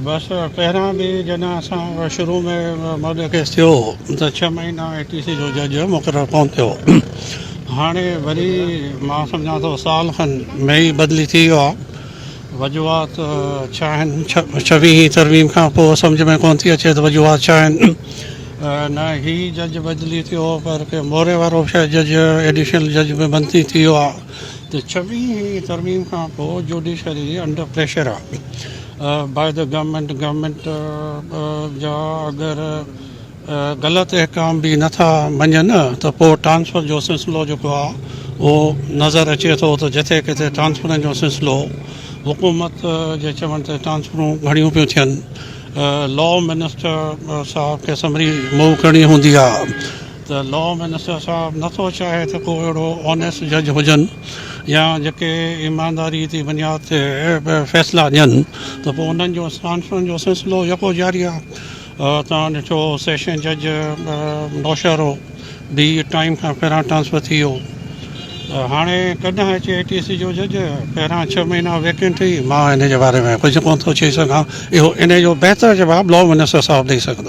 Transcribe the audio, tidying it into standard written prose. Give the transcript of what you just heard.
بس پهريان به جڏهن اسان شروع ۾ مرڊر ڪيس ٿيو ته ڇهه مهينا اي ٽي سي جو جج مقرر ڪونه ٿيو هاڻي وري مان سمجهان ٿو سال کن ۾ ئي بدلي ٿي ويو آهي وجوهات ڇا آهن ڇويهين ترميم کان پوء سمجهه ۾ ڪونه ٿي اچي ته وجوهات ڇا آهن نه هي جج بدلي ٿيو پر ڪي موري وارو به شايد جج ايڊيشنل جج به بدلي ٿي ويو آهي ته ڇويهين ترميم کان پوء جوڊيشري انڊر پريشر آهي باء the government government جا اگر غلط احڪام به نٿا مڃن ته پوء ٽرانسفر جو سلسلو جيڪو آهي اهو نظر اچي ٿو ته جٿي ڪٿي ٽرانسفرن جو سلسلو حڪومت جي چوڻ تي ٽرانسفرون گهڻيون پيون ٿين لا منسٽر صاحب کي سمري موو ڪرڻي هوندي آهي ته لا منسٽر صاحب نٿو چاهي ته ڪو اهڙو آنيسٽ جج هجن يا جيڪي ايمانداري جي بنياد تي فيصلا ڏين ته پوء انهن جو ٽرانسفرن جو سلسلو يڪو جاري آهي توهان ڏٺو سيشن جج نوشهرو به ٽائيم کان پهريان ٽرانسفر ٿي ويو ته هاڻي ڪڏهن اچي اي ٽي سي جو جج پهريان ڇهه مهينا ويڪنٽ هئي مان ان جي باري ۾ ڪجهه ڪونه ٿو چئي سگهان اهو ان جو بهتر جواب لا منسٽر صاحب ڏئي سگهندو.